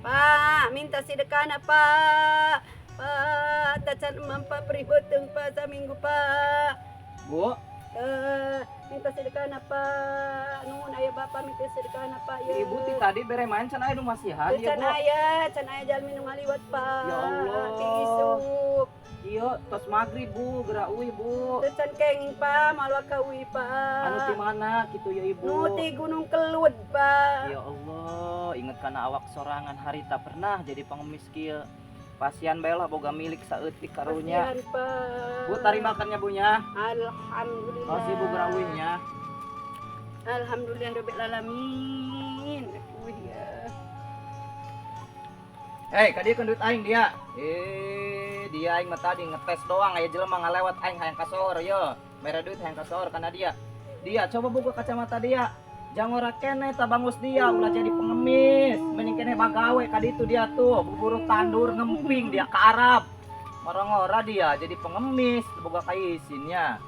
Pak, minta sedekahna, Pak. Pak, tacan emam, Pak, perih beuteung, Pak, saminggu, Pak. Bu, Eh, minta sedekahna, Pak. Nuhun aya Bapak minta sedekahna, Pak, ya. Ibu ti tadi bere maen can aya nu masihan Teu ya, can Bu. aya, can aya jalmi nu ngaliwat, Pak. Ya Allah. Ti isuk. Iya, tos Maghrib, Bu, geura uih, Bu. Teu can kenging, Pak, moal waka uih, Pak. Anu ti mana kitu ya, Ibu? Nu ti Gunung Kelud, Pak. Ya Allah, inget kana awak sorangan harita pernah jadi pengemis kieu. Pasian bae lah boga milik saeutik, karunya. Kasihan, Pak. Bu, tarima makannya, Bu, nya. Alhamdulillah. Tos, Ibu, geura uih nya. Alhamdulillah rabbil alamin. Uih ya. Hei, ka dieu duit aing dia. Eh, dia aing mah tadi ngetes doang, aya jelema ngalewat, aing hayang kasohor yo. Mere duit hayang kasohor kana dia. Dia coba buka kacamata dia. Jangora keneh tabangus dia, ulah jadi pengemis. Mending keneh bagawe ka ditu dia tuh, buburu tandur ngemping dia ke Arab. Ngora-ngora dia jadi pengemis, boga kaisinnya.